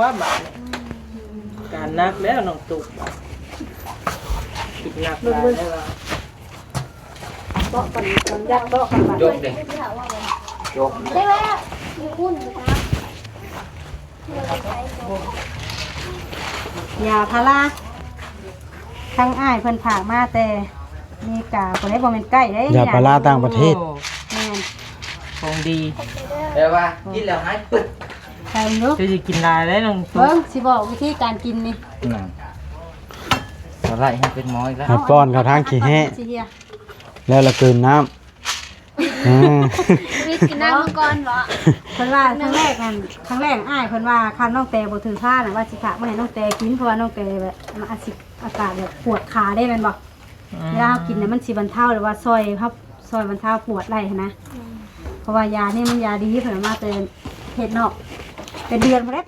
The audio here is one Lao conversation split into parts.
ວ່າບາດນີ້ ການໜັກແລ້ວນ້ອງຕຸກ ຄິດໜັກຫຼາຍແລ້ວວ່າ ເບາະກັນ ຢາກເບາະກັນບາດ ຈົບເດ້ ຈົບ ໄດ້ແລ້ວ ຢູ່ພຸ້ນ ຢາພາລາ ທາງອ້າຍເພິ່ນຝາກມາແຕ່ອາເມລິກາພຸ້ນເດ້ ບໍ່ແມ່ນໃກ້ເດ້ ຢາພາລາຕ່າງປະເທດ ແມ່ນ ຂອງດີ ແປວ່າກິນແລ້ວຫາຍປຶດ ໃສ່ເບິ່ງດູ ເຈົ້າຊິກິນຫຼາຍເດ້ນ້ອງຕຸກ ເບິ່ງຊິບອກວິທີການກິນນີ້ ນັ້ນ ສະໄລໃຫ້ເປັນໝໍອີກແລ້ວ ໃຫ້ປ້ອນເຂົ້າທາງຂີ້ແຮ້ ຊິເຮຍ ແລ້ວລະກືນນ້ຳ ອືມ ວິດກິນນ້ຳມັງກອນບໍ? ເພິ່ນວ່າຄັ້ງແລກນັ້ນ ຄັ້ງແລກອ້າຍເພິ່ນວ່າ ຄັນນ້ອງແຕບໍ່ຖືພານະ ວ່າຊິຝາກມາໃຫ້ນ້ອງແຕກິນ ເພາະວ່ານ້ອງແຕແບບ ມັນອາດຊິ ອາກາດແບບປວດຂາເດ້ແມ່ນບໍ່? ອືມ ເວລາເຮົາກິນນະ ມັນຊິບັນເທົາ ຫຼືວ່າຊ່ອຍເຮົາ ຊ່ອຍບັນເທົາປວດໄດ້ຫັ້ນນະ ອືມ ເພາະວ່າຢານີ້ມັນຢາດີ ເພິ່ນເອົາມາແຕ່ປະເທດນອກ ເປັນເດືອນພຸ້ນແຫຼະ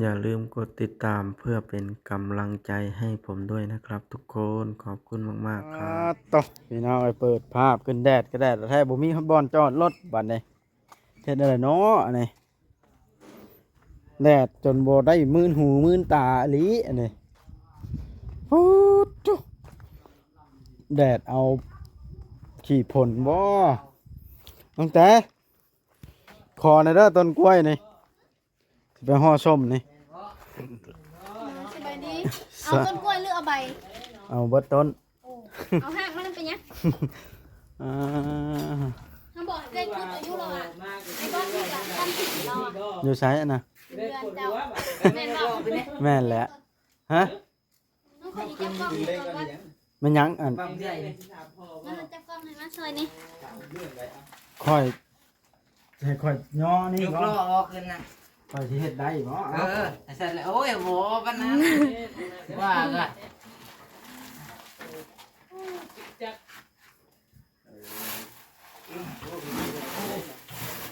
ຢ່າລືມກົດຕິດຕາມເພື່ອເປັນກຳລັງໃຈໃຫ້ຜົມດ້ວຍນະຄັບທຸກຄົນ ຂອບຄຸນມາກໆ ຄັບ ອາ ໂຕ ພີ່ນ້ອງເອີຍ ເປີດພາບຂຶ້ນ ແດດກໍແດດແທ້ ບໍ່ມີບ່ອນຈອດລົດບາດນີ້ ເຮັດແນວໃດເນາະອັນນີ້ ແດດຈົນບໍ່ໄດ້ມື່ນຫູມື່ນຕາອີ່ຫຼີອັນນີ້ ໂອ້ໂຕ ແດດເອົາຂີ້ຝົນບໍ ຕັ້ງແຕ່ ຂໍແດ່ເດີຕົ້ນກ້ວຍນີ້ ຊິໄປຫໍ່ສົ້ມນີ້ ສະບາຍດີ ເອົາຕົ້ນກ້ວຍຫຼືເອົາໃບ? ເອົາເບິດຕົ້ນ ໂອ້ ເອົາຮາກມັນເປັນຫຍັງ? ອ່າ ເຮົາບອກໃຫ້ເກີດຄຸດອາຍຸລາວອະ ໄອ້ບ່ອນນີ້ກະທັນສິດລາວອະ ຢູ່ໃສອັນນະ? ຢູ່ເຮືອນເຈົ້າ ແມ່ນບໍ່? ແມ່ນແຫຼະ ຮະ? ນ້ອງຂ້ອຍຊິຈັບກ້ອງໃຫ້ກ່ອນ ແມ່ນຫຍັງອັນ ມາຈັບກ້ອງໃຫ້ມາຊ່ອຍນີ້ ຂ້ອຍ ໃຫ້ຂ້ອຍຍໍນີ້ ຍົກລໍ້ອອກຂຶ້ນນະ ຂ້ອຍຊິເຮັດໄດ້ບໍ່? ເອີ ເອົາ ໃສ່ແລ້ວ ໂອ້ຍ ບໍ່ປານນັ້ນ ວ່າກໍ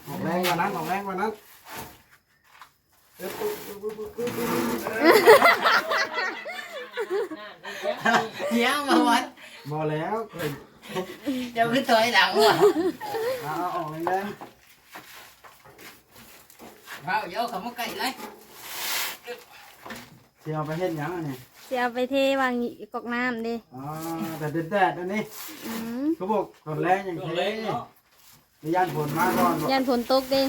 ອອກແຮງກວ່ານັ້ນ ອອກແຮງກວ່ານັ້ນ. ເດຍມາວັດ ບໍ່ແລ້ວ ເຈົ້າຄືຖອຍຫຼັງວະ ເອົາ ເອົາອອກແຮງໆ ເອົາ ຢ່າເຂົ້າມາໃກ້ຫຼາຍ. ຊິເອົາໄປເຮັດຫຍັງອັນນີ້? ຊິເອົາໄປເທວາງຢູ່ກອກນ້ຳເດ້. ອໍ ແຕ່ແດດໆ ອັນນີ້ ອືມ ຄືບໍ່ຕອນແລງຍັງເທ ຢ້ານຝົນມາກ່ອນບໍ່? ຢ້ານຝົນຕົກເດ້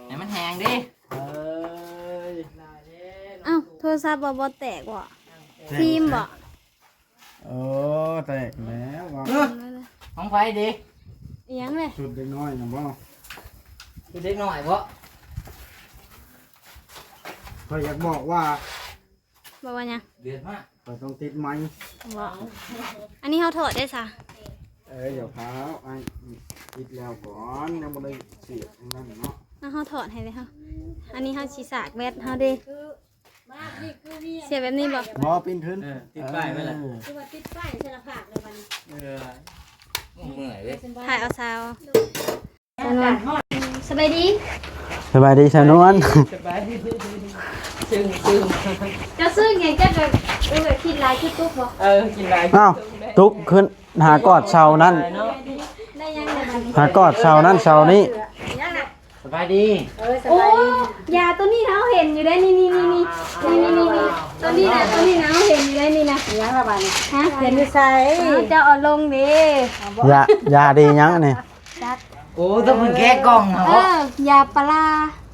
ໃຫ້ມັນແຫ້ງເດ້. ເອີຍ ເອົ້າ ໂທລະສັບບໍ່ ບໍ່ແຕກບໍ່? ແຕກ ຟີມບໍ່? ໂອ້ ແຕກແລ້ວວ່າ ເອີ ຂອງໃຜເດ້? ອີຫຍັງເດ້? ຊຸດເດັກນ້ອຍນະບໍ່? ຊຸດເດັກນ້ອຍບໍ່? ຂ້ອຍຢາກບອກວ່າ ບອກວ່າຫຍັງ? ເດືອດມາກ ຂ້ອຍຕ້ອງຕິດໄມ ບໍ່ ອັນນີ້ເຮົາຖອດໄດ້ຊະ? ເອີ ດຽວພາອ້າຍຕິດແລ້ວກ່ອນ ຍັງບໍ່ໄດ້ສຽບທາງນັ້ນເນາະ ເອົາ ເຮົາຖອດໃຫ້ເດ້ເຮົາ ອັນນີ້ເຮົາຊິສາກແບັດເຮົາເດ້. ສຽບແບບນີ້ບໍ່? ບໍ່ ປິ່ນຂຶ້ນ ເອີ ຕິດປ້າຍໄວ້ລະ ເອີ ຄືວ່າຕິດປ້າຍໃສ່ໜ້າຜາກເລີຍບັດນີ້ ເອີ ເມື່ອຍເວີຍ ຖ່າຍເອົາສາວ. ສະບາຍດີ ສະບາຍດີສາວນວນ ສະບາຍດີ ຊຶ້ງໆ ເຈົ້າຊຶ້ງຫຍັງ ເຈົ້າກໍ ເອີ ກິນຫຼາຍຄືຕຸກບໍ່? ເອີ ກິນຫຼາຍ ອ້າວ ຕຸກຂຶ້ນຫາກອດເສົານັ້ນ ໄດ້ຫຍັງລະບັດນີ້ ຫາກອດເສົານັ້ນເສົານີ້. ສະບາຍດີ ເອີ ສະບາຍດີ. ໂອ້ ຢາໂຕນີ້ນະ ເຮົາເຫັນຢູ່ເດ້ ນີ້ໆ ໂຕນີ້ນະ ໂຕນີ້ນະ ເຮົາເຫັນຢູ່ເດ້ ນີ້ນະ. ຫຍັງລະບາດນີ້? ຮະ? ເຫັນຢູ່ໃສ? ເຈົ້າເອົາລົງເດ້. ຢາ ຢາດີຫຍັງນີ້? ຈັກ ໂອ້ ຕ້ອງເພິ່ນແກະກ່ອງເນາະ. ເອີ ຢາປາລາ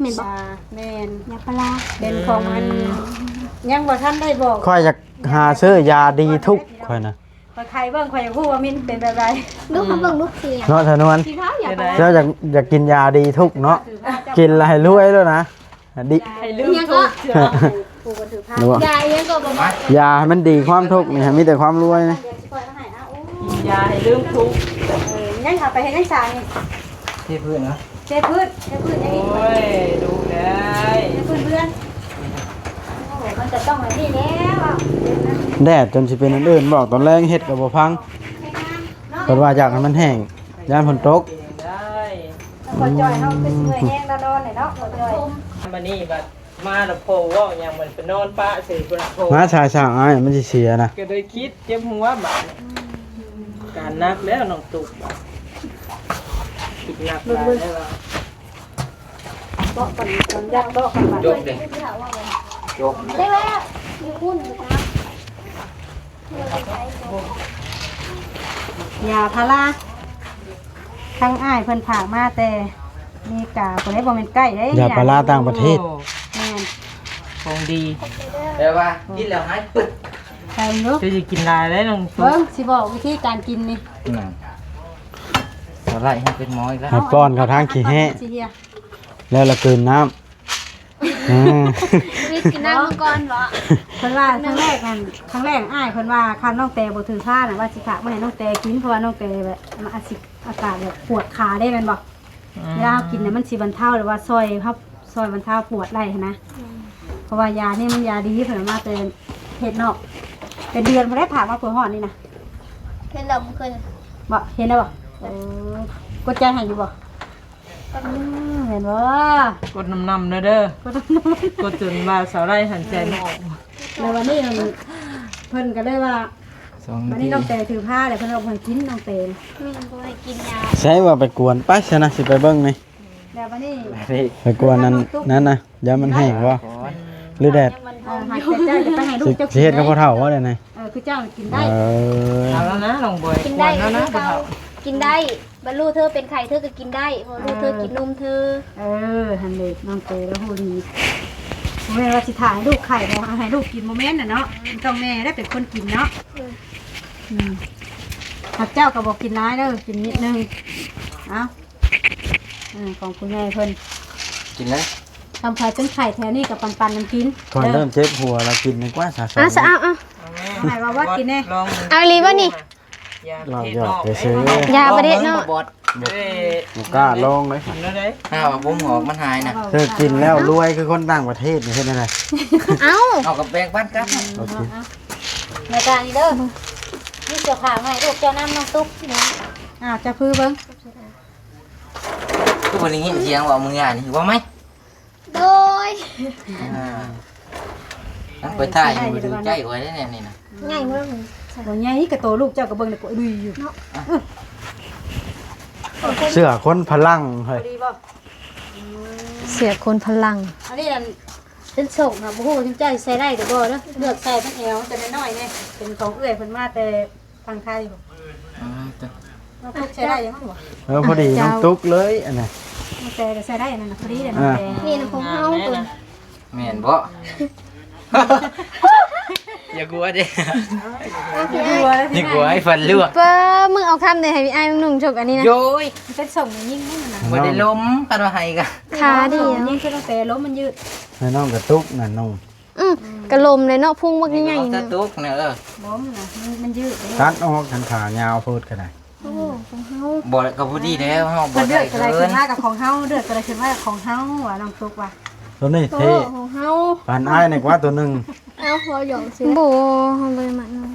ແມ່ນບໍ່? ອ່າ ແມ່ນ ຢາປາລາ ເປັນຂອງອັນ ອືມ ຍັງບໍ່ທັນໄດ້ບອກ. ຂ້ອຍຢາກຫາຊື້ຢາດີທຸກ ຂ້ອຍນະ. ຂ້ອຍໄຂເບິ່ງ ຂ້ອຍຢາກຮູ້ວ່າມັນເປັນແບບໃດ. ລູກເຂົາເບິ່ງລູກສີ ເນາະ ສາວນວນ ສີຂາວຢາກໄປ ເຈົ້າຢາກ ຢາກກິນຢາດີທຸກເນາະ ກິນແລ້ວໃຫ້ລວຍໂລດນະ ດີ ໃຫ້ລືມທຸກ ຢາອີ່ຫຍັງກໍບໍ່ ຢາໃຫ້ມັນດີຄວາມທຸກນີ້ ໃຫ້ມີແຕ່ຄວາມລວຍນະ ກິນຢາໃຫ້ລືມທຸກ. ເອີ ຍັງເອົາໄປເຮັດຫຍັງຊານີ້? ເທພື້ນນະ ເທພື້ນ ເທພື້ນຫຍັງອີກ? ໂອ້ຍ ດຸເອີຍ ເທພື້ນເຮືອນ. ໂອ້ ມັນກໍຕ້ອງແບບນີ້ແຫຼະ ແດດຈົນຊິເປັນອັນອື່ນ ບອກຕອນແລງເຮັດກໍບໍ່ຟັງ ເພິ່ນວ່າຢາກໃຫ້ມັນແຫ້ງ ຢ້ານຝົນຕົກ. ພໍ່ຈ່ອຍເຮົາຄືຊິເມື່ອຍແຮງແລ້ວນອນແຫຼະເນາະ ພໍ່ຈ່ອຍ. ມານີ້ບັດມາແລ້ວພໍ່ເວົ້າຫຍັງ ມັນໄປນອນປະເສີຍພຸ້ນ ມາສາຍສາງອ້າຍ ມັນຊິເສຍນະ ກໍໄດ້ຄິດເຈັບຫົວບາດນີ້. ການໜັກແລ້ວນ້ອງຕຸກ ຄິດໜັກຫຼາຍແລ້ວ. ເກາະກ່ອນ ຢາກເກາະກ່ອນບາດ ຈົກເດ້ ຈົກ ໄດ້ແລ້ວ ຢູ່ພຸ້ນ ຢາພາລາ ທາງອ້າຍເພິ່ນຝາກມາແຕ່ເມກາ ບໍ່ໄດ້ ບໍ່ແມ່ນໃກ້ເດ້ ຢາພາລາຕ່າງປະເທດ ໂອ້ ແມ່ນ ຂອງດີ ແປວ່າກິນແລ້ວຫາຍປຶດ ໃສ່ເບິ່ງດູ ເຈົ້າຢ່າກິນຫຼາຍເດ້ນ້ອງ ເບິ່ງ ຊິບອກວິທີການກິນນີ້ ນັ້ນ ສາໄຫຼໃຫ້ເປັນໝໍອີກແລ້ວ ໃຫ້ປ້ອນເຂົ້າທາງຂີ້ແຮ້ ແລ້ວລະກືນນ້ຳ ອືມ ວິດກິນນ້ຳມັງກອນບໍ? ເພິ່ນວ່າຄັ້ງແລກນັ້ນ ຄັ້ງແລກອ້າຍເພິ່ນວ່າ ຄັນນ້ອງແຕບໍ່ຖືພານະ ວ່າຊິຝາກມາໃຫ້ນ້ອງແຕກິນ ເພາະວ່ານ້ອງແຕແບບ ອາ ອາກາດແບບປວດຂາເດ້ແມ່ນບໍ່? ອືມ ເວລາເຮົາກິນນະ ມັນຊິບັນເທົາ ຫຼືວ່າຊ່ອຍເຮົາ ຊ່ອຍບັນເທົາປວດໄດ້ຫັ້ນນະ ອືມ ເພາະວ່າຢານີ້ມັນຢາດີ ເພິ່ນເອົາມາແຕ່ເຂດນອກ ເປັນເດືອນພຸ້ນແຫຼະ ຝາກມາເພື່ອຮອດນີ້ນະ ເຫັນແລ້ວມື້ຄືນ ບໍ່ ເຫັນແລ້ວບໍ່? ເອີ ກົດໃຈໃຫ້ຢູ່ບໍ່? ອືມ ແມ່ນບໍ່? ກົດນຳໆເດີ ກົດນຳໆ ກົດຈົນວ່າສາວໄຫຼຫັ້ນໃຈບໍ່ອອກ ແລ້ວວັນນີ້ເພິ່ນກໍເລີຍວ່າ ວັນນີ້ນ້ອງແຕຖືພາແລ້ວ ເພິ່ນເອົາໃຫ້ກິນນ້ອງແຕ ແມ່ນ ບໍ່ໃຫ້ກິນຢາ ໃສວ່າໄປກວນ ໄປຊະນະ ຊິໄປເບິ່ງນີ້ ແລ້ວບັດນີ້ ໄປກວນນັ້ນ ນັ້ນນະ ຢ້ານມັນແຫ້ງບໍ່ ຫຼືແດດ ເອີ ຫາກແຕ່ເຈົ້າຈະໄປໃຫ້ລູກ ຊິ ເຈົ້າ ຊິເຮັດກັບພໍ່ເຖົ້າບໍ່ແດດນີ້ ເອີ ຄືເຈົ້າກິນໄດ້ ເອີ ເອົາແລ້ວນະນ້ອງບອຍ ກິນໄດ້ ກວນແລ້ວນະ ຄືເກົ່າ ພໍ່ເຖົ້າ ກິນໄດ້ ບັດລູກເທີເປັນໄຂ້ ເທີກໍກິນໄດ້ ເພາະລູກເທີ ເອີ ກິນນົມເທີ ເອີ ຫັ້ນເດ ນ້ອງເຕລາວຮູ້ດີ ບໍ່ແມ່ນວ່າຊິຖ້າໃຫ້ລູກໄຂ້ແລ້ວໃຫ້ລູກກິນ ບໍ່ແມ່ນນະເນາະ ມັນຕ້ອງແມ່ແຫຼະເປັນຄົນກິນເນາະ ເອີ ອືມ ຫາກເຈົ້າກໍບໍ່ກິນຫຼາຍເດີ ກິນນິດໜຶ່ງ ເອົາ ອືມ ຂອງຜູ້ໃຫຍ່ເພິ່ນ ກິນເລີຍ ທຳໃຜເປັນໄຂ້ແຖວນີ້ກໍປັນໆກັນກິນ ຂ້ອຍເລີ່ມເຈັບຫົວແລ້ວ ກິນດີກວ່າຊະ ເອົາຊະ ເອົາ ເອົາ ໃຫ້ວ່າວັດກິນແດ່ ເອົາອີ່ຫຼີບໍ່ນີ້? ຢາປະເທດນອກ ຢາປະເທດນອກ ບໍ່ກ້າລອງເລີຍ ກິນແນວໃດ ຖ້າວ່າບໍ່ອອກມັນຫາຍນະ ເທີກິນແລ້ວລວຍຄືຄົນຕ່າງປະເທດນີ້ ເຮັດແນວໃດ ເອົາ ເອົາກັບແບ່ງປັນກັນ ໂອເຄ ໃນການນີ້ເດີ ມີເສື້ອຜ້າໃໝ່ລູກເຈົ້ານຳ ນ້ອງຕຸກ ອ້າວ ຈັບຄືເບິ່ງ ຄືບໍ່ໄດ້ຍິນສຽງເວົ້າມື້ວານນີ້ ເວົ້າໃໝ່ ໂດຍ ອ່າ ໄປຖ່າຍຢູ່ ຖືໃກ້ກວ່າແນ່ນີ້ນະ ໃຫຍ່ບໍ່? ບໍ່ໃຫຍ່ ກະໂຕລູກເຈົ້າກະເບິ່ງແລ້ວກະດຸຍຢູ່ເນາະ ເສື້ອຄົນພະລັງເຮີ້ຍ ພໍດີບໍ່? ເສື້ອຄົນພະລັງ ອັນນີ້ນັ້ນ ເປັນໂຊກນະ ບໍ່ຮູ້ວ່າເຈົ້າໃສ່ໄດ້ຫຼືບໍ່ເດີ ເລືອກໃສ່ເປັນແອວ ມັນຈະນ້ອຍໆແນ່ ເປັນຂອງເອື້ອຍເພິ່ນມາແຕ່ ຝັ່ງໄທ ອືມ ນ້ອງຕຸກໃສ່ໄດ້ຢູ່ບໍ່? ເອີ ພໍດີນ້ອງຕຸກເລີຍ ອັນນັ້ນ ນ້ອງແຕກໍໃສ່ໄດ້ ອັນນັ້ນນະ ພໍດີເລີຍນ້ອງແຕ ອ່າ ນີ້ນະຂອງເຮົາ ແມ່ນບໍ່? ຢ່າກົວເດ້ ຢ່າກົວເດ້ ຢ່າກົວໃຫ້ຟັນຫຼວກ ເປີ ມຶງເອົາຄຳໃດໃຫ້ອ້າຍມຶງນຸ່ງຊົກອັນນີ້ນະ ໂຢຍ ເປັນສົ່ງຍິງນີ້ນະ ບໍ່ໄດ້ລົມ ຄັນວ່າໃຫ້ກະ ຂາດຽວ ຍິງຄືຕັ້ງແຕ່ລົມມັນຢືດ ໃຫ້ນ້ອງກະຕຸກນະນຸ່ງ ອືມ ກະລົມເລີຍເນາະ ພຸງບັກໃຫຍ່ໆ ກະຕຸກນະ ເອີ ລົມນະ ມັນ ມັນຢືດເດ້ ຕັດອອກ ຄັນຂາຍາວໂພດກະໄດ້ ໂອ້ ຂອງເຮົາ ບໍ່ ກະພໍດີແລ້ວ ເຮົາບໍ່ໄດ້ເກີນ ເລືອດກະໄດ້ຂຶ້ນມາກະຂອງເຮົາ ເລືອດກະໄດ້ຂຶ້ນມາກະຂອງເຮົາ ວ່ານ້ອງຕຸກວ່າ ໂຕນີ້ເທ່ ໂອ້ ຂອງເຮົາ ປານອ້າຍນີ້ກວ່າໂຕໜຶ່ງ ເອົາ ເວົ້າຫຍອກຊື່ ບໍ່ ເຮົາບໍ່ໄດ້ມັກນ້ອງ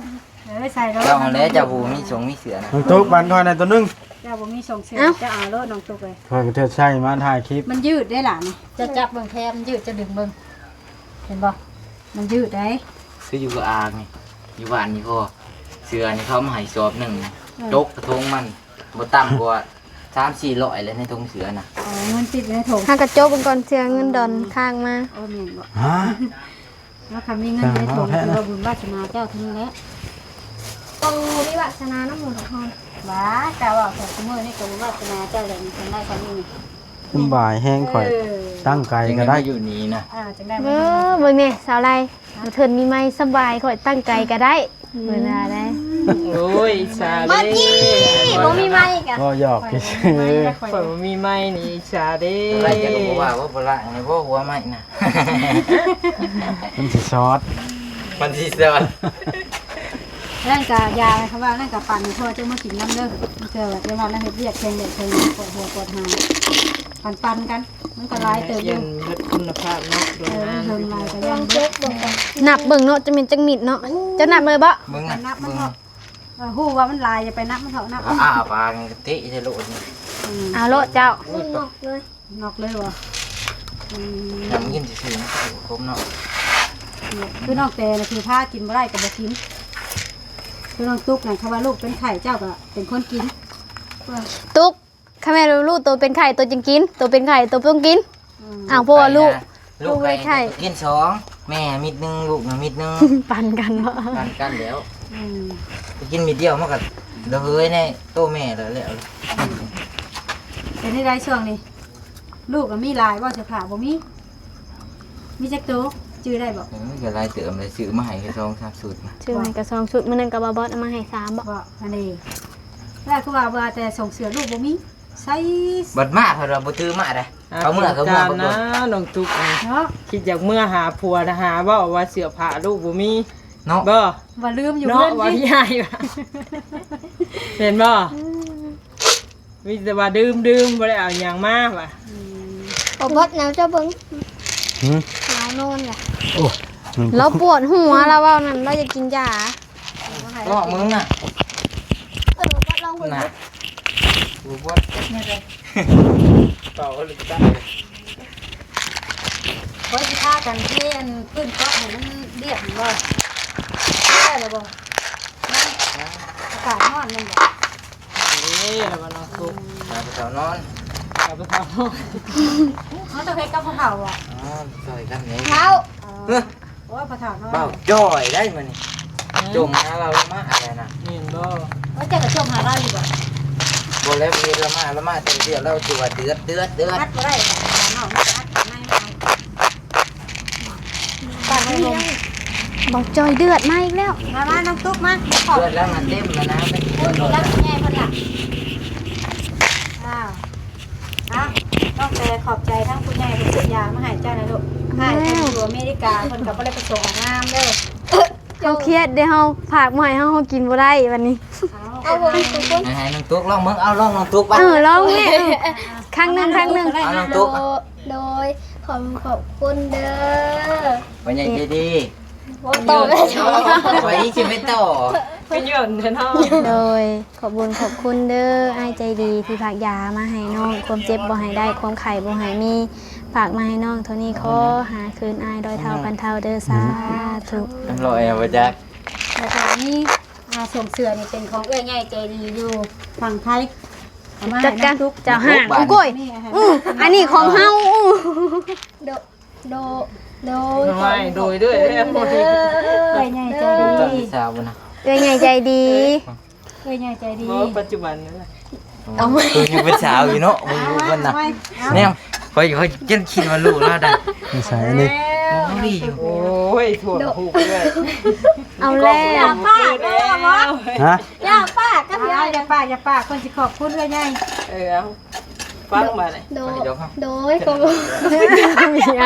ເອີ ໃສ່ໂລດ ເຈົ້າຫັ້ນແຫຼະ ເຈົ້າບໍ່ມີສົງມີເສື້ອນະ ນ້ອງຕຸກ ປານຂ້ອຍແດ່ໂຕໜຶ່ງ ເຈົ້າບໍ່ມີສົງເສື້ອ ເຈົ້າເອົາໂລດນ້ອງຕຸກເອີຍ ຂ້ອຍກະເທີໃສ່ມາຖ່າຍຄລິບ ມັນຢືດເດ້ຫຼານ ເຈົ້າຈັບເບິ່ງແທ້ ມັນຢືດ ເຈົ້າດຶງເບິ່ງ ເຫັນບໍ່ ມັນຢືດໄດ໋ ຄືຢູ່ກະອາງນີ້ ຢູ່ບ້ານນີ້ພໍ ເສື້ອນີ້ເຂົາເອົາມາໃຫ້ສອບໜຶ່ງ ເອີ ຕົກກະທົງມັນ ບໍ່ຕ່ຳກວ່າສາມສີ່ຮ້ອຍແຫຼະ ໃນຖົງເສື້ອນະ ອໍ ເງິນຕິດຢູ່ໃນຖົງ ຫາກະໂຈະເບິ່ງກ່ອນ ເທື່ອເງິນດອນຄ້າງມາ ໂອ້ ແມ່ນບໍ່ ຮະ ເນາະ ຄັນມີເງິນຢູ່ໃນຖົງ ຖືວ່າບຸນວາສະໜາເຈົ້າເທົ່ານັ້ນແຫຼະ ໂຕມີວາສະໜານຳໝູ່ດອກເຮົາ ຫວາ ເຈົ້າເວົ້າແຕ່ຊຸມື້ນີ້ກະບຸນວາສະໜາເຈົ້າແຫຼະ ມີເງິນໄດ້ສ່ຳນີ້ ສຳບາຍແຮງ ຂ້ອຍ ເອີ ຕັ້ງໄກກະໄດ້ ຈັ່ງໄດ້ມາຢູ່ນີ້ນະ ອ່າ ຈັ່ງໄດ້ມາ ເອີ ເບິ່ງແນ່ ສາວໄລ ເທີນມີໄມ້ສະບາຍ ຂ້ອຍຕັ້ງໄກກະໄດ້ ເພິ່ນວ່າໄດ໋ ໂອ້ຍ ອິດສາເດ້ ບໍ່ມີໄມ້ກະ ບໍ່ ຫຍອກຊື່ໆ ຂ້ອຍບໍ່ມີໄມ້ນີ້ ອິດສາເດ້ ໄລກະບໍ່ວ່າ ບໍ່ລະ ອັນນີ້ບໍ່ຫົວໄມ້ນະ ມັນຊິຊອດ ມັນຊິຊອດ ນັ້ນກະຢາ ຄຳວ່ານັ້ນກະປັ່ນ ເພາະວ່າເຈົ້າມາກິນນຳເດີ ເທື່ອວ່າເຈົ້າວ່າລາວເຮັດວຽກແຂງແດດແຂງ ປວດຫົວປວດຫາ ປັ່ນໆກັນ ມັນກະຫຼາຍເຕີບຢູ່ ເປັນເບິດຄຸນນະພາບເນາະ ເອີ ເຖິງຫຼາຍກະຢ່າງເບິດ ນັບເບິ່ງເນາະ ຈະແມ່ນຈັກມິດເນາະ ເຈົ້ານັບເລີຍບໍ່? ເບິ່ງນະ ນັບມັນເຖາະ ເອີ ຮູ້ວ່າມັນຫຼາຍ ຢ່າໄປນັບມັນເຖາະ ນັບ ອ້າປາກນີ້ກະເຕະໃສ່ໂລດນີ້ ອືມ ເອົາໂລດເຈົ້າ ເອົາໂລດເລີຍ ນອກເລີຍບໍ່? ອືມ ຢາກກິນຊື່ໆ ຄົມເນາະ ຄືນ້ອງແຕນະ ຖືພາກິນບໍ່ໄດ້ກະບໍ່ກິນ ຄືນ້ອງຕຸກນະ ຄຳວ່າລູກເປັນໄຂ້ ເຈົ້າກະເປັນຄົນກິນ ຕຸກ ຄັນແມ່ນລູກໂຕເປັນໄຂ້ ໂຕຈຶ່ງກິນ ໂຕເປັນໄຂ້ ໂຕບໍ່ຕ້ອງກິນ ອືມ ອ້າວ ເພາະວ່າລູກ ລູກໄດ້ໄຂ່ ລູກໄດ້ໄຂ່ ກໍກິນສອງ ແມ່ມິດໜຶ່ງ ລູກນະມິດໜຶ່ງ ປັນກັນເນາະ ປັນກັນແລ້ວ ອືມ ໄປກິນມິດດຽວ ມັນກໍລະເຫີຍໃນໂຕແມ່ແລ້ວ ແລ້ວ ເປັນຈັ່ງໃດຊ່ວງນີ້ ລູກກໍມີຫຼາຍບໍ່ ເສື້ອຜ້າບໍ່ມີ? ມີຈັກໂຕ? ຈື່ໄດ້ບໍ່? ເອີ ກໍຫຼາຍເຕີບເລີຍ ຊື້ມາໃຫ້ແຄ່ສອງສາມຊຸດນະ ຊື້ມາໃຫ້ກໍສອງຊຸດ ມື້ນັ້ນກໍບ່າວບອດເອົາມາໃຫ້ສາມບໍ? ບໍ່ ອັນນີ້ ແລ້ວຄືວ່າ ວ່າແຕ່ສົ່ງເສື້ອລູກບໍ່ມີ ໃສ່ ບັດມາເພິ່ນວ່າບໍ່ຖືມາໃດ ອ່າ ເອົາເມືອ ເອົາເມືອ ນະ ນ້ອງຕຸກນີ້ ເນາະ ຄິດຢາກເມືອຫາຜົວນະ ຫາເວົ້າວ່າເສື້ອຜ້າລູກບໍ່ມີ ເນາະ ບໍ່ ວ່າລືມຢູ່ເຮືອນ ວ່າຍາຍວ່າ ແມ່ນບໍ່? ອືມ ມີແຕ່ວ່າດື່ມໆ ບໍ່ໄດ້ເອົາຫຍັງມາວ່າ ອືມ ບໍ່ເບິດແນວເຈົ້າເບິ່ງ ຫື ຫາວນອນລະ ໂອ້ຍ ລາວປວດຫົວ ລາວເວົ້ານັ້ນ ລາວຢາກກິນຢາ ເນາະ ມຶງນະ ເອີ ບໍ່ລອງເບິ່ງ ນະ ບໍ່ ບໍ່ ເປົ່າເອົາເລີຍ ຂ້ອຍຊິພາກັນເທອັນພື້ນເກາະໃຫ້ມັນລຽບແມ່ນບໍ່? ແລ້ວບໍ່? ອາກາດຮ້ອນແມ່ນບໍ່? ນີ້ລະບໍ່ນ້ອງຕຸກ ພາຜູ້ເຖົ້ານອນ ພາຜູ້ເຖົ້ານອນ ເຮົາຕ້ອງເຮັດກັບຜູ້ເຖົ້າບໍ່? ອໍ ຊ່ອຍກັນນີ້ ເຖົ້າ ເອີ ໂອ້ຍ ພໍ່ເຖົ້ານ້ອຍ ບ່າວຈ້ອຍໄດ໋ມື້ນີ້ ເອີ ຈົ່ມຫາລາວລະມາດແລ້ວນະ ແມ່ນບໍ່? ວ່າເຈົ້າກໍຈົ່ມຫາລາວຢູ່ບໍ່? ບໍ່ແລ້ວ ເຮັດລະມາດ ລະມາດແຕ່ດຽວ ລາວຊິວ່າເດືອດ ເດືອດ ເດືອດ ມັດບໍ່ໄດ້ ນ້ອງມັດໃນ ປາກນີ້ ບ່າວຈ້ອຍເດືອດມາອີກແລ້ວ ມາ ມາ ນ້ອງຕຸກມາ ເດືອດແລ້ວນະ ເຕັມແລ້ວນະ ເອີ ແລ້ວໃຫຍ່ເພິ່ນລະ ອ້າວ ອ້າວ ຕ້ອງແຕ່ຂອບໃຈທັງຜູ້ໃຫຍ່ເພິ່ນຊື້ຢາມາໃຫ້ເຈົ້ານະລູກ ອ້າຍເພິ່ນຢູ່ອາເມລິກາ ເພິ່ນກໍບໍ່ໄດ້ໄປສົ່ງອອກງານເດີ ເຮົາຄຽດເດ້ ເຮົາຝາກມາໃຫ້ເຮົາ ເຮົາກິນບໍ່ໄດ້ບັດນີ້ ເອົາ ເອົາ ເອົາ ໃຫ້ນ້ອງຕຸກລອງເບິ່ງ ເອົາ ລອງນ້ອງຕຸກ ເອີ ລອງແມ່ ເອີ ຄັ້ງໜຶ່ງ ຄັ້ງໜຶ່ງ ເອົາ ນ້ອງຕຸກ ໂດ ໂດຍ ຂອບ ຂອບຄຸນເດີ ພໍ່ໃຫຍ່ໃຈດີ ບໍ່ຕໍ່ແລ້ວ ຂ້ອຍຊິໄປຕໍ່ ໄປຢ້ອນແທ້ເນາະ ໂດຍ ຂອບບຸນຂອບຄຸນເດີ ອ້າຍໃຈດີທີ່ຝາກຢາມາໃຫ້ນ້ອງ ຄວາມເຈັບບໍ່ໃຫ້ໄດ້ ຄວາມໄຂ້ບໍ່ໃຫ້ມີ ຝາກມາໃຫ້ນ້ອງເທົ່ານີ້ ຂໍຫາຄືນອ້າຍຮ້ອຍເທົ່າພັນເທົ່າເດີ ສາທຸ ເປັນຮ້ອຍບໍ່ຈັກ ແລ້ວກໍມີ ອ່າ ສົ່ງເສື້ອນີ້ເປັນຂອງເອື້ອຍໃຫຍ່ໃຈດີຢູ່ຝັ່ງໄທ ເອົາມາໃຫ້ນ້ອງຕຸກ ເຈົ້າຫ້າງ ໂອ້ຍ ນີ້ ອັນນີ້ຂອງເຮົາ ໂດ ໂດ ໂດຍ ໂດຍ ໂດຍ ເອື້ອຍໃຫຍ່ໃຈດີ ເອື້ອຍໃຫຍ່ໃຈດີ ເອື້ອຍໃຫຍ່ໃຈດີ ບໍ່ ປັດຈຸບັນນີ້ລະ ເອົາ ຄືຍັງເປັນສາວຢູ່ເນາະ ເບິ່ງລູກເພິ່ນນະ ແນມ ຂ້ອຍ ຂ້ອຍຈົນຄິດວ່າລູກລາວໄດ້ ນິໄສນີ້ ໂອ້ຍ ໂອ້ຍ ໂທດ ເດ້ ເອົາແລ້ວ ຢ່າປາກເດີ ຮະ ຢ່າປາກກັບຍາຍ ຢ່າປາກ ຢ່າປາກ ເພິ່ນຊິຂອບຄຸນເອື້ອຍໃຫຍ່ ເອີ ເອົາ ຟັງບາດນີ້ ໂດຍ ໂດຍ ຂອບຄຸນ ເ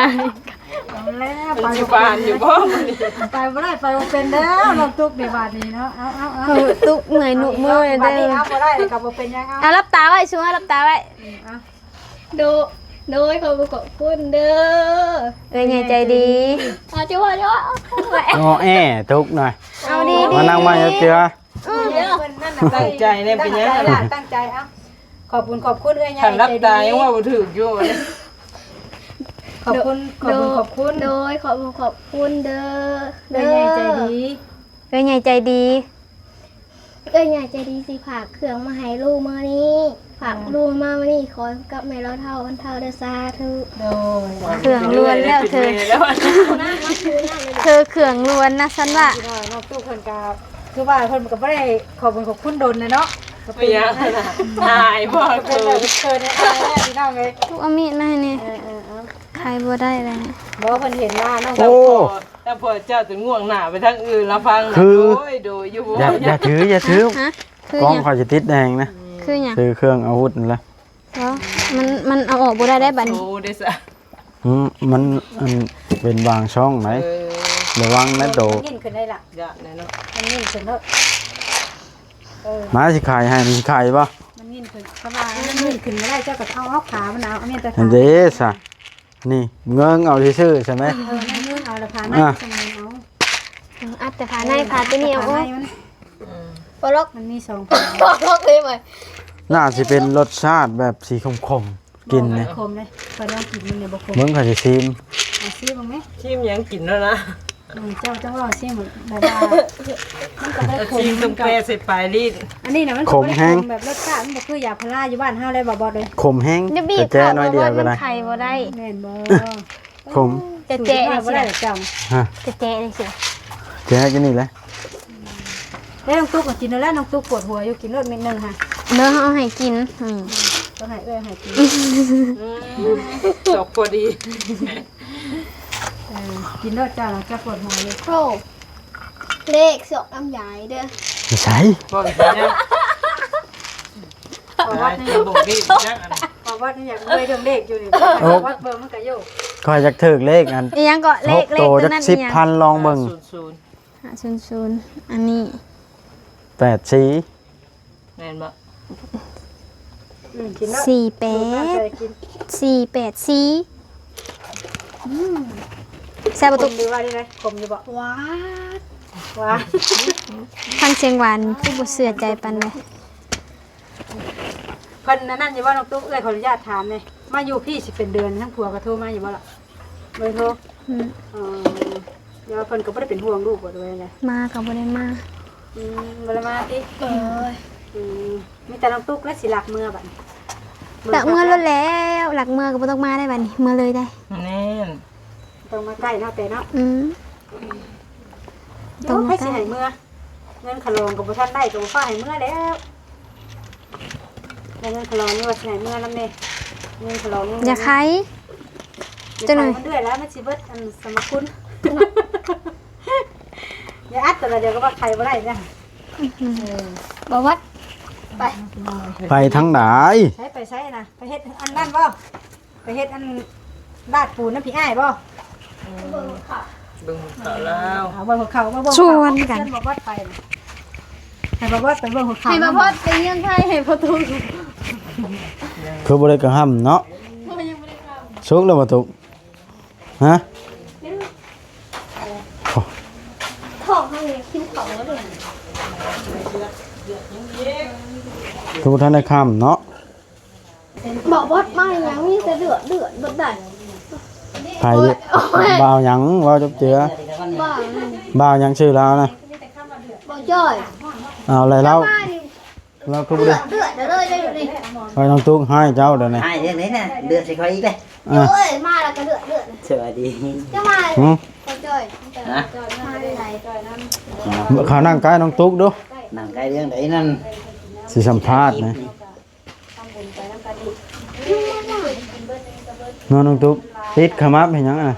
ອົາແລ້ວ ໄປ ຊິຜ່ານຢູ່ບໍ່ມື້ນີ້ ໄປບໍ່ໄດ້ ໄປບໍ່ເປັນແລ້ວ ນ້ອງຕຸກໃນບາດນີ້ເນາະ ເອົາ ເອົາ ເອົາ ຕຸກເມື່ອຍ ນຸກເມື່ອຍເດີ ບາດນີ້ເອົາບໍ່ໄດ້ກໍບໍ່ເປັນຫຍັງ ເອົາ ເອົາ ຫຼັບຕາໄວ້ ຊູເອົາ ຫຼັບຕາໄວ້ ອືມ ເອົາ ໂດ ໂດຍ ຂອບ ຂອບຄຸນເດີ ເອື້ອຍໃຫຍ່ໃຈດີ ເອົາ ເຈົ້າ ເຈົ້າ ເນາະ ແອ ຕຸກໜ້ອຍ ເອົາດີໆ ມານັ່ງມາເທື່ອ ອືມ ຕັ້ງໃຈແດ່ ເປັນຫຍັງ ຕັ້ງໃຈ ເອົາ ຂອບຄຸນ ຂອບຄຸນເອື້ອຍໃຫຍ່ ຄັນຫຼັບຕາຍັງເວົ້າບໍ່ຖືກຢູ່ ຂອບຄຸນ ຂອບຄຸນ ຂອບຄຸນ ໂດຍ ຂອບຄຸນ ຂອບຄຸນເດີ ເອື້ອຍໃຫຍ່ໃຈດີ ເອື້ອຍໃຫຍ່ໃຈດີ ເອື້ອຍໃຫຍ່ໃຈດີຊິຝາກເຄື່ອງມາໃຫ້ລູກມື້ນີ້ ຝາກລູກມາມື້ນີ້ ຂໍກັບແມ່ຮ້ອຍເທົ່າພັນເທົ່າເດີ ສາທຸ ໂດຍ ເຄື່ອງລວນແລ້ວເທີ ເທີເຄື່ອງລວນນະ ຊັ້ນວ່າ ພີ່ນ້ອງ ນ້ອງຕູ້ເພິ່ນກໍ ຄືວ່າເພິ່ນກໍບໍ່ໄດ້ຂອບບຸນຂອບຄຸນດົນແລ້ວເນາະ ກໍເປັນຫຍັງ ອາຍບໍ່ ກໍເປັນແບບເຂີນ ອາຍແລ້ວພີ່ນ້ອງເອີຍ ລູກເອົາມີດມາໃຫ້ແດ່ ເອີ ເອີ ເອົາ ຂາຍບໍ່ໄດ້ແລ້ວນີ້ ບໍ່ ເພິ່ນເຫັນວ່ານ້ອງ ໂອ້ ແລ້ວພໍ່ເຈົ້າຈະງ່ວງໜ້າໄປທາງອື່ນລະຟັງ ຄື ໂດຍ ໂດຍ ຢູ່ ຢ່າ ຢ່າຖື ຢ່າຖື ຮະ ຄື ກ້ອງຂ້ອຍຊິຕິດແດງນະ ຄືຫຍັງ ຄືເຄື່ອງອາວຸດນັ້ນລະ ບໍ່ ມັນ ມັນເອົາອອກບໍ່ໄດ້ໄດ໋ບັດນີ້ ໂອ້ ເດ້ຊະ ອືມ ມັນ ອັນ ເປັນບາງຊ່ອງໄດ໋ ເອີ ລະວັງນະໂຕ ມັນຍິ້ນຂຶ້ນໄດ້ລະ ຢ້ານແດ່ເນາະ ມັນຍິ້ນຂຶ້ນໂລດ ເອີ ມາຊິຂາຍໃຫ້ ມັນຊິຂາຍບໍ່ ມັນຍິ້ນຂຶ້ນ ຄັນວ່າມັນຍິ້ນຂຶ້ນບໍ່ໄດ້ ເຈົ້າກໍເອົາ ເອົາຂາມັນເອົາ ເອົາແມ່ນແຕ່ຂາ ເດ້ຊະ ນີ້ເງິ້ງເອົາຊື່ໆ ໃຊ່ໄໝ ເອີ ເງິ້ງເອົາລະ ອ່າ ພາໃນ ເອີ ອັດແຕ່ພາໃນ ພາຕົວນີ້ອອກ ພາໃນມັນ ອືມ ບໍ່ລັອກ ມັນມີສອງພາ ບໍ່ລັອກເລີຍໄໝ ໜ້າຊິເປັນລົດຊາດແບບສີຂົມໆ ກິນນີ້ ບໍ່ ບໍ່ຂົມເລີຍ ຂ້ອຍລອງກິນມັນນີ້ບໍ່ຂົມ ເບິ່ງ ຂ້ອຍຊິຊີມ ເອົາຊີມເບິ່ງແມ ຊີມຫຍັງ ກິນແລ້ວນະ ອືມ ເຈົ້າ ເຈົ້າເວົ້າຊິ ແບບວ່າ ມັນກໍບໍ່ໄດ້ຂົມ ຊິງຕ້ອງແປໃສ່ປາຍລີ້ນ. ອັນນີ້ນະ ມັນກໍບໍ່ໄດ້ຂົມແຮງ ແບບລົດຊາດ ມັນບໍ່ຄືຢາພາລາຢູ່ບ້ານເຮົາໄດ໋ ບໍ່ບອດເລີຍ. ຂົມແຮງ ຢ່າບີບ ແຕ່ແຈະໜ້ອຍດຽວກໍໄດ້ ມັນໄຄບໍ່ໄດ້. ແມ່ນບໍ່? ຂົມ ຈະແຈະ ສູດບໍ່ໄດ້ເຈົ້າ ຮະ ຈະແຈະຈັ່ງຊີ້ ແຈະຢູ່ນີ້ແຫຼະ. ແລ້ວນ້ອງຕຸກກໍກິນແລ້ວ ນ້ອງຕຸກປວດຫົວຢູ່ ກິນໂລດເມັດໜຶ່ງຫະ ເດີ ເຮົາເອົາໃຫ້ກິນ. ອືມ ຕ້ອງໃຫ້ເອື້ອຍໃຫ້ກິນ ອືມ ສອກພໍດີ. ເອີ ກິນໂລດເຈົ້າ ເຈົ້າປວດຫົວຢູ່. ໂອ້ ເລກສອກນ້ຳຍາຍເດີ ໃສ ບໍ່ໄດ້ ປະຫວັດນີ້ ບໍ່ມີຈັກອັນ ປະຫວັດນີ້ຢາກເມື່ອຍເລື່ອງເລກຢູ່ນີ້. ໂອ້ ປະຫວັດເບິ່ງມັນກໍຢູ່ ຂ້ອຍຢາກຖືກເລກອັນ ອີຫຍັງກໍເລກ ຫົກໂຕ ເລກຕົວນັ້ນ ຈັກສິບພັນ ລອງເບິ່ງ. ຫ້າສູນສູນ ອັນນີ້ ແປດສີ່ ແມ່ນບໍ່? ອືມ ກິນເນາະ ສີ່ແປດ ສູດນັ້ນໃສ່ກິນ ສີ່ແປດສີ່. ອືມ ແຊບບໍ່ຕຸກ? ຂົມຢູ່ວ່ານີ້ນະ ຂົມຢູ່ບໍ່? ຫວານ ຫວານ ຟັງສຽງຫວານຄືບໍ່ເຊື່ອໃຈປານໃດ. ເພິ່ນອັນນັ້ນຢູ່ບໍ່ນ້ອງຕຸກ? ເອື້ອຍຂໍອະນຸຍາດຖາມແດ່ ມາຢູ່ພີ້ຊິເປັນເດືອນ ທາງຜົວກໍໂທມາຢູ່ບໍ່ລະ? ບໍ່ໄດ້ໂທ. ອືມ ເອີ ແຕ່ວ່າເພິ່ນກໍບໍ່ໄດ້ເປັນຫ່ວງລູກບໍ່ ຫຼືວ່າຈັ່ງໃດ? ມາກໍບໍ່ໄດ້ມາ. ອືມ ບໍ່ໄດ້ມາຕິ? ເອີ ອືມ ມີແຕ່ນ້ອງຕຸກແຫຼະຊິລັກເມືອບັດນີ້. ລັກເມືອໂລດແລ້ວ ລັກເມືອກໍບໍ່ຕ້ອງມາໄດ້ບັດນີ້ ເມືອເລີຍໄດ້. ແມ່ນ ຕ້ອງມາໃກ້ເນາະແຕ່ເນາະ. ອືມ ຕ້ອງມາໃກ້ ໃຜຊິໃຫ້ເມືອ? ເງິນຂະຫຼອງກໍບໍ່ທັນໄດ້ ກໍບໍ່ຟ້າວໃຫ້ເມືອແລ້ວ. ແລ້ວເງິນຂະຫຼອງນີ້ວ່າຊິໃຫ້ເມືອນຳແດ່ ເງິນຂະຫຼອງຍັງ ຢ່າໄຄ ຈັກໜ້ອຍ ມັນເດືອດແລ້ວ ມັນຊິເບິດອັນສຳມະຄຸນ. ຢ່າອັດແຕ່ລະດຽວກໍວ່າໄຄບໍ່ໄດ້ນະ. ອືມ ເອີ ບໍ່ວັດ ໄປ ໄປທາງໃດ? ໃສ ໄປໃສນະ? ໄປເຮັດອັນນັ້ນບໍ່? ໄປເຮັດອັນລາດປູນນຳພີ່ອ້າຍບໍ່? ເອີ ເບິ່ງເຂົາລາວ ເອົາເບິ່ງເຂົາ ມາເບິ່ງ ຊວນກັນ ເອົາເບິ່ງເຂົາ ເຊີນບໍ່ວັດໄປ ໃຫ້ບໍ່ວັດໄປເບິ່ງເຂົາ ໃຫ້ບໍ່ວັດໄປເຮືອນໄທ ໃຫ້ພໍ່ຕູ້ ຄືບໍ່ໄດ້ກະຫຳເນາະ. ສຸກແລ້ວບໍ່ຕຸກ? ຮະ ທ້ອງເຮົານີ້ກິນເຂົ້າແລ້ວເດ້ ຄືບໍ່ທັນໄດ້ຄ່ຳເນາະ. ບໍ່ວັດມາຫຍັງ ມີແຕ່ເລືອດ ເລືອດເບິດໄດ໋. ໃຜ? ໂອ້ຍ ບ່າວຫຍັງ ເວົ້າຈັບເຈືອ ບ່າວຫຍັງ ບ່າວຫຍັງຊື່ລາວນະ? ບ່າວຈ້ອຍ. ເອົາແລ້ວ ລາວຄືບໍ່ໄດ້ ເລືອດ ເລືອດເລີຍເດ້ຢູ່ນີ້. ໄປນ້ອງຕຸກໃຫ້ເຈົ້າດຽວນີ້ ໃຫ້ເລື່ອງໃດນະ? ເລືອດໃສ່ຂ້ອຍອີກເດ້. ອ່າ ໂອ້ຍ ມາແລ້ວກໍເລືອດ ເລືອດ. ສະບາຍດີ ຈະມາ ຫື ບ່າວຈ້ອຍ ຮະ ມາໄດ້ໃດ? ເຂົ້ານັ່ງໃກ້ນ້ອງຕຸກດູ ນັ່ງໃກ້ເລື່ອງໃດນັ້ນ ຊິສຳພາດນະ. ເນາະ ນ້ອງຕຸກ ຕິດຂະໝັບເຮັດຫຍັງຫັ້ນນະ?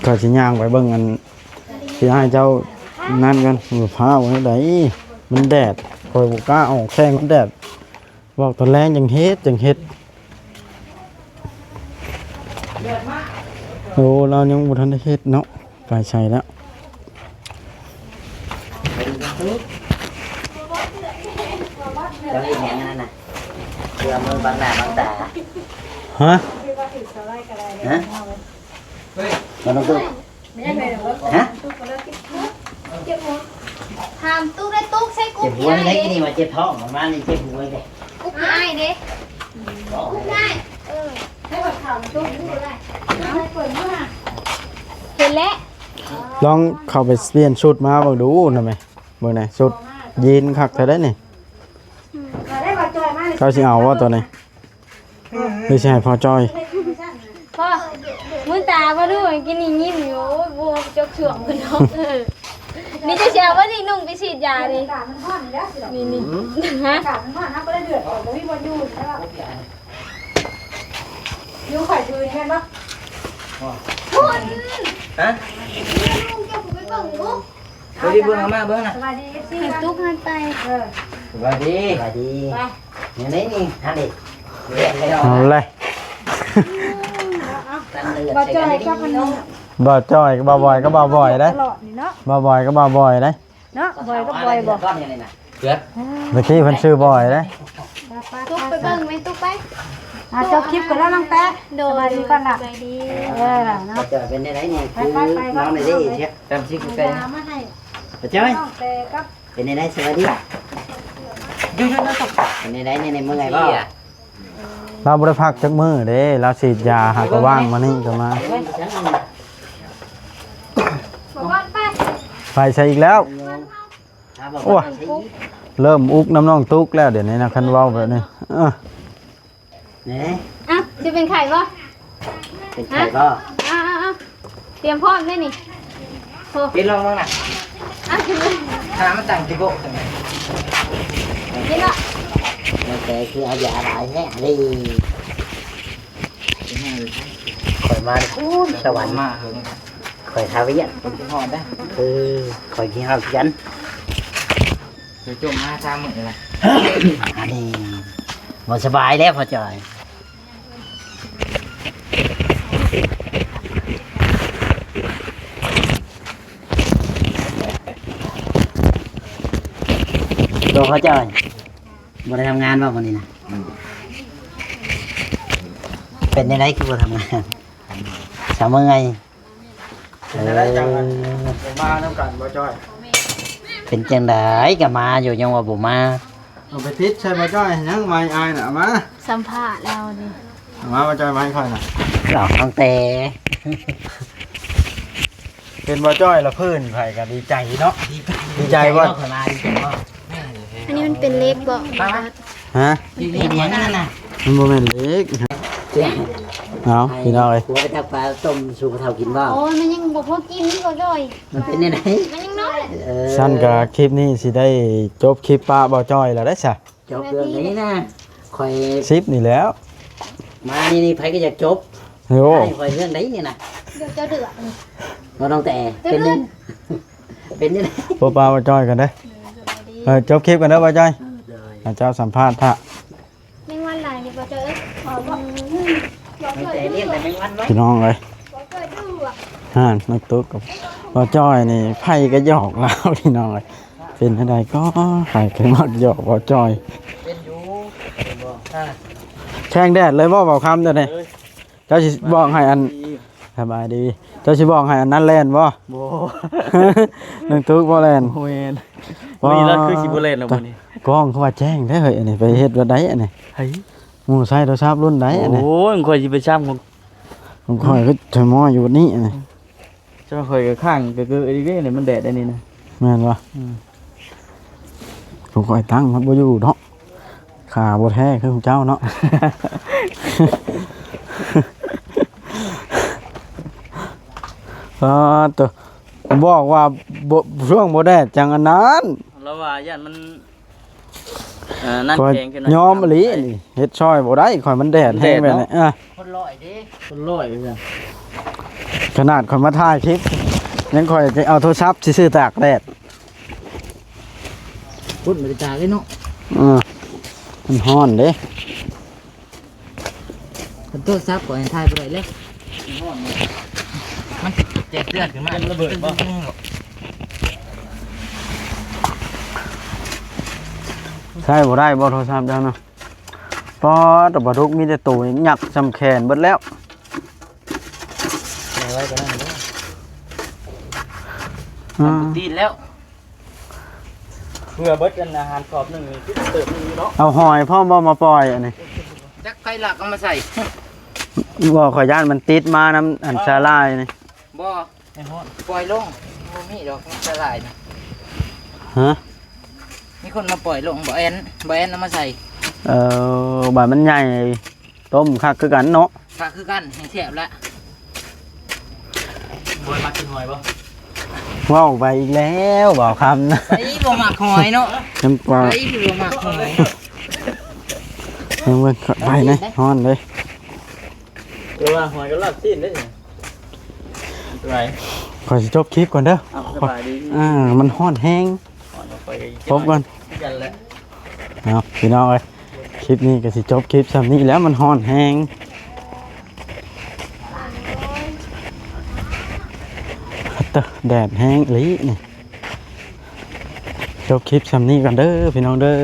ຂ້ອຍຊິຍ່າງໄປເບິ່ງອັນ ຊິໃຫ້ເຈົ້ານັ້ນກັນ ຟ້າວໃດ ມັນແດດ ຂ້ອຍບໍ່ກ້າອອກແຂງ ມັນແດດ. ບອກຕອນແລງຈັ່ງເຮັດ ຈັ່ງເຮັດ. ໂອ້ ລາວຍັງບໍ່ທັນໄດ້ເຮັດເນາະ ໄປໃສແລ້ວ? ເຈົ້າເຮັດຫຍັງອັນນັ້ນນະ? ເພື່ອມືບັງໜ້າບັງຕາ. ຮະ? ຮະ? ບໍ່ຕ້ອງ ຮະ? ຖາມຕຸກໄດ້ ຕຸກໃສ່ກຸກ ເຈັບຫົວ ຍາຍ ໄດ້ກິນນີ້ວ່າເຈັບທ້ອງ ປະມານນີ້ເຈັບຫົວເດ້ ກຸກຍາຍເດ້ ເອີ ໃຫ້ເຂົາຖາມຕຸກຢູ່ໄດ້ ເປີດມາ ເຫັນແລ້ວ ລອງເຂົ້າໄປປ່ຽນຊຸດມາເບິ່ງດູນະແມ່ ເບິ່ງແດ່ ຊຸດຢີນຄັກແທ້ເດ້ນີ້ ເຂົາຊິເອົາບໍ່ໂຕນີ້? ຫຼືຊິໃຫ້ພໍ່ຈ່ອຍ? ພໍ່ ມືຕາບໍ່ດູ ກິນນີ້ຍິ້ມຢູ່ ໂອ້ຍ ບໍ່ຈົກຊ່ວງເພິ່ນເນາະ. ເອີ ນີ້ຈະຊິເອົາບໍ່ນີ້ ນຸ່ງໄປສີດຢານີ້ ນີ້ ນີ້ ຮະ ອາກາດມັນຮ້ອນ ເຮົາບໍ່ໄດ້ເດືອດ ບໍ່ມີບ່ອນຢູ່ ຢູ່ຂ້ອຍຄືນແມ່ນບໍ່? ພຸ້ນ ຮະ? ລຸງເຈົ້າໄປເບິ່ງດູ. ເບິ່ງ ເບິ່ງ ເອົາມາເບິ່ງນະ ສະບາຍດີ ເອັຟຊີ ໃຫ້ຕຸກຫັ້ນໄປ ເອີ ສະບາຍດີ ສະບາຍດີ ໄປ ຍັງໄດ້ນີ້ ຫັ້ນເດ້ ເອົາເລີຍ ບໍ່ຈ່ອຍກັບອັນນີ້ ບໍ່ຈ່ອຍກັບບ່າວບອຍ ກັບບ່າວບອຍເດ້ ຕະຫຼອດນີ້ເນາະ ບ່າວບອຍກັບບ່າວບອຍເດ້ ເນາະ ບອຍກັບບອຍບໍ່ ເກືອບ ຕະກີ້ເພິ່ນຊື່ບອຍເດ້ ຕຸກໄປເບິ່ງແມ່ ຕຸກໄປ ອ່າ ຈົບຄລິບກ່ອນແລ້ວນ້ອງແຕ ໂດຍ ສະບາຍດີກ່ອນລະ ສະບາຍດີ ເອີ ເນາະ ເປັນໄດ໋ນີ້ ໄປ ຄື ໄປ ໄປ ນ້ອງໄດ້ເດ້ ຈຳຊິຄືໄປ ມາໃຫ້ ປະຈອຍ ນ້ອງແຕກັບ ເປັນໄດ໋ ສະບາຍດີ ຢູ່ໆ ເປັນໄດ໋ ນີ້ ເມື່ອຍບໍ່? ລາວບໍ່ໄດ້ພັກຈັກມື້ເດ້ ລາວສີດຢາ ຫາກະວ່າງມານີ້ກະມາ. ໄປໃສອີກແລ້ວ? ໂອ້ຍ ເລີ່ມອຸກນຳນ້ອງຕຸກແລ້ວ ດຽວນີ້ນະ ຄັນເວົ້າແບບນີ້. ເອີ ເອີ ເອົ້າ ຊິເປັນໄຂ້ບໍ່? ເປັນໄຂ້ບໍ່? ເອົາໆໆ ຕຽມພ້ອມເດ້ນີ້. ໂອ້ ເປັນລອງເບິ່ງນະ. ເອົາ ກິນເລີຍ ຫາມັນຕັ້ງຕິໂກະຈັ່ງໃດ. ກິນເນາະ. ມັນແຕ່ຄືເອົາຢາຫຼາຍແທ້ເລີຍ. ຂ້ອຍມາພຸ້ນສະຫວັນ ມາເຫິງ ຂ້ອຍທາວຽກ ເພິ່ນຄິດຮອດເດ້. ເອີ ຂ້ອຍຄິດຮອດຄືກັນ. ເຈົ້າຈົມມາສາມມື້ລະ ອັນນີ້ບໍ່ສະບາຍແລ້ວພໍ່ຈ້ອຍ. ໂຕພໍ່ຈ້ອຍ ບໍ່ໄດ້ທຳງານບໍ່ມື້ນີ້ນະ? ເປັນຈັ່ງໃດຄືບໍ່ທຳງານ? ສາວເມື່ອຍ. ເປັນຈັ່ງໃດຈັງ ເອີ ບໍ່ມານຳກັນບໍ່ຈ້ອຍ? ເປັນຈັ່ງໃດກະມາຢູ່ ຍັງວ່າບໍ່ມາ. ເອົາໄປຕິດໃສ່ບໍ່ຈ້ອຍ ຍັງໄມ້ອາຍນະ ເອົາມາ ສຳພາດລາວນີ້. ເອົາມາບໍ່ຈ້ອຍ ໄມ້ຂ້ອຍນະ ລາວຕັ້ງແຕ່ ເຫັນບໍ່ຈ້ອຍລະເພິ່ນ ໃຜກະດີໃຈເນາະ. ດີໃຈ ດີໃຈບໍ່? ຂ້ອຍມາດີໃຈບໍ່? ອັນນີ້ມັນເປັນເຫຼັກບໍ່? ຮະ? ເຮັດຫຍັງນັ້ນນະ? ມັນບໍ່ແມ່ນເຫຼັກ. ເອົາ ພີ່ນ້ອງເອີຍ ຜົວໄປຕັກປາຕົ້ມສູ່ຜູ້ເຖົ້າກິນບໍ່? ໂອ້ຍ ມັນຍັງບໍ່ພໍກິນບໍ່ຈ້ອຍ. ມັນເປັນແນວໃດ? ມັນຍັງນ້ອຍ. ເອີ ຊັ້ນກະຄລິບນີ້ຊິໄດ້ຈົບຄລິບປະບໍ່ຈ້ອຍແລ້ວເດ້ຊະ. ຈົບເລື່ອງນີ້ນະ ຂ້ອຍ ສິບນີ້ແລ້ວ ມານີ້ ນີ້ໃຜກະຢາກຈົບ. ໂອ້ ຂ້ອຍເລື່ອງໃດນີ້ນະ? ເຈົ້າເດືອດ ບໍ່ຕ້ອງແຕ່ ເປັນ ເປັນຈັ່ງໃດ? ໂອ້ ປະບໍ່ຈ້ອຍກັນເດີ້. ເອີ ຈົບຄລິບກັນເດີ້ບໍ່ຈ້ອຍ. ເອີ ເຈົ້າສຳພາດພະ. ແມງວັນຫຼາຍຢູ່ບໍ່ຈ້ອຍເອີຍ? ແຕ່ລ້ຽງແຕ່ແມງວັນໄວ້ ພີ່ນ້ອງເອີຍ. ຫັ້ນ ນ້ອງຕຸກກັບບໍ່ຈ້ອຍນີ້ ໃຜກະຫຍອກລາວ ພີ່ນ້ອງເອີຍ. ເປັນຈັ່ງໃດກໍໃຜກະມັກຫຍອກບໍ່ຈ່ອຍ. ເປັນຢູ່ ເປັນບໍ່? ແຂ່ງແດດເລີຍບໍ່ ບ່າວຄຳ ເຈົ້ານີ້? ເຈົ້າຊິບອກໃຫ້ອັນ ສະບາຍດີ ເຈົ້າຊິບອກໃຫ້ອັນນັ້ນແລ່ນບໍ່? ບໍ່ ນ້ອງຕຸກບໍ່ແລ່ນ. ບໍ່ແມ່ນ ມື້ນີ້ລະຄືຊິບໍ່ແລ່ນແລ້ວມື້ນີ້. ກ້ອງຄືວ່າແຈ້ງແທ້ເຮີ້ຍ ອັນນີ້ໄປເຮັດແບບໃດອັນນີ້? ໃຜ? ໝູ່ໃຊ້ໂທລະສັບລຸ້ນໃດອັນນີ້? ໂອ້ຍ ຂ້ອຍຊິໄປຊ້ຳຂອງ ຂອງຂ້ອຍຄືທະມໍຢູ່ນີ້ອັນນີ້. ເຈົ້າຂ້ອຍກະຄ້າງກະເກີອີກເດ້ ມັນແດດໄດ໋ນີ້ນະ. ແມ່ນບໍ່? ອືມ ຂອງຂ້ອຍຕັ້ງມັນບໍ່ຢູ່ເນາະ ຂາບໍ່ແທ້ຄືຂອງເຈົ້າເນາະ. ອາ ໂຕ ບອກວ່າບໍ່ ຊ່ວງບໍ່ແດດຈັ່ງອັນນັ້ນ ລາວວ່າຢ້ານມັນ ເອີ ນັ້ນ ຂ້ອຍແຂງຂຶ້ນ ຍອມອີ່ຫຼີນີ້ ເຮັດຊ່ອຍບໍ່ໄດ້ ຂ້ອຍມັນແດດແຮງແບບນີ້. ເອີ ຄົນລອຍເດ້ ຄົນລອຍເດ້. ຂະໜາດຂ້ອຍມາຖ່າຍຄລິບ ຍັງຂ້ອຍຈະເອົາໂທລະສັບຊື່ໆຕາກແດດ. ຄົນບໍ່ໄດ້ຕາກເດ້ເນາະ. ເອີ ມັນຮ້ອນເດ້. ຄັນໂທລະສັບກໍໃຫ້ຖ່າຍບໍ່ໄດ້ເລີຍ ມັນຊິແຈ້ງເຕືອນຂຶ້ນມາ. ລະເບີດບໍ່? ໃຊ້ບໍ່ໄດ້ບໍ່ໂທລະສັບເຈົ້ານະ? ປາດ ປາດຸກມີແຕ່ໂຕຍັກສ່ຳແຂນເບິດແລ້ວ. ໄວ້ກໍນັ້ນເດີ ອືມ ຕີນແລ້ວ. ເພື່ອເບິດອັນອາຫານຂອບໜຶ່ງນີ້ ເຕີບໜຶ່ງຢູ່ເນາະ. ເອົາຫອຍພ້ອມບໍ່ມາປ່ອຍອັນນີ້? ຈັກໃຜລັກເອົາມາໃສ່. ບໍ່ ຂ້ອຍຢ້ານມັນຕິດມານຳອັນສາຫຼ່າຍນີ້. ບໍ່ ໄອ້ຮອດ ປ່ອຍລົງ ບໍ່ມີດອກ ມັນສາຫຼ່າຍນະ. ຮະ? ມີຄົນມາປ່ອຍລົງ ບໍ່ແອນ ບໍ່ແອນເອົາມາໃສ່. ເອີ ບາດມັນໃຫຍ່ ຕົ້ມຄັກຄືກັນເນາະ. ຄັກຄືກັນ ແຮງແຊບລະ. ບໍ່ມັກກິນຫອຍບໍ່? ເວົ້າໄປອີກແລ້ວ ບ່າວຄຳນະ. ໄປບໍ່ມັກຫອຍເນາະ. ນ້ຳປາ ໄປບໍ່ມັກຫອຍ. ເບິ່ງໆ ໄປນະ ຮ້ອນເດ້. ແຕ່ວ່າຫອຍກັບລາບຊີ້ນເດ້. ໄປ ຂ້ອຍຊິຈົບຄລິບກ່ອນເດີ. ເອົາ ສະບາຍດີ. ອ່າ ມັນຮ້ອນແຮງ. ພົບກ່ອນ ຄືກັນແຫຼະ. ເອົາ ພີ່ນ້ອງເອີຍ ຄລິບນີ້ກະຊິຈົບຄລິບຊ່ຳນີ້ແລ້ວ ມັນຮ້ອນແຮງ. ເຕີ ແດດແຮງອີ່ຫຼີນີ້. ຈົບຄລິບຊ່ຳນີ້ກ່ອນເດີ ພີ່ນ້ອງເດີ.